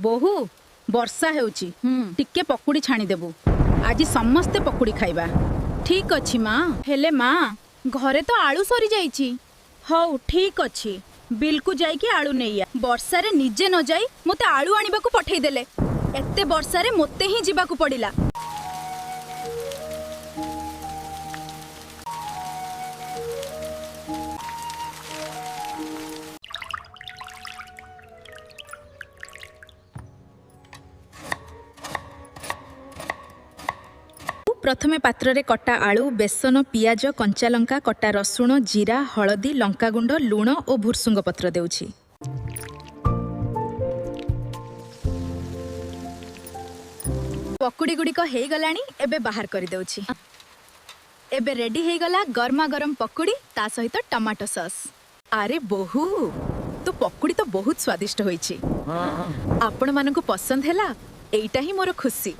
ବୋହୂ, ବର୍ଷା ହେଉଛି, ଟିକେ ପକୁଡ଼ି ଛାଣିଦେବୁ। ଆଜି ସମସ୍ତେ ପକୁଡ଼ି ଖାଇବା। ଠିକ ଅଛି ମା। ହେଲେ ମା, ଘରେ ତ ଆଳୁ ସରିଯାଇଛି। ହଉ, ଠିକ ଅଛି, ବିଲକୁ ଯାଇକି ଆଳୁ ନେଇଆ। ବର୍ଷାରେ ନିଜେ ନ ଯାଇ ମୋତେ ଆଳୁ ଆଣିବାକୁ ପଠେଇଦେଲେ। ଏତେ ବର୍ଷାରେ ମୋତେ ହିଁ ଯିବାକୁ ପଡ଼ିଲା। ପ୍ରଥମେ ପାତ୍ରରେ କଟା ଆଳୁ, ବେସନ, ପିଆଜ, କଞ୍ଚାଲଙ୍କା, କଟା ରସୁଣ, ଜିରା, ହଳଦୀ, ଲଙ୍କାଗୁଣ୍ଡ, ଲୁଣ ଓ ଭୁର୍ସୁଙ୍ଗ ପତ୍ର ଦେଉଛି। ପକୁଡ଼ି ଗୁଡ଼ିକ ହେଇଗଲାଣି, ଏବେ ବାହାର କରିଦେଉଛି। ଏବେ ରେଡି ହେଇଗଲା ଗରମା ଗରମ ପକୁଡ଼ି, ତା ସହିତ ଟମାଟୋ ସସ୍। ଆରେ ବୋହୂ, ତୋ ପକୁଡ଼ି ତ ବହୁତ ସ୍ୱାଦିଷ୍ଟ ହୋଇଛି। ଆପଣମାନଙ୍କୁ ପସନ୍ଦ ହେଲା, ଏଇଟା ହିଁ ମୋର ଖୁସି।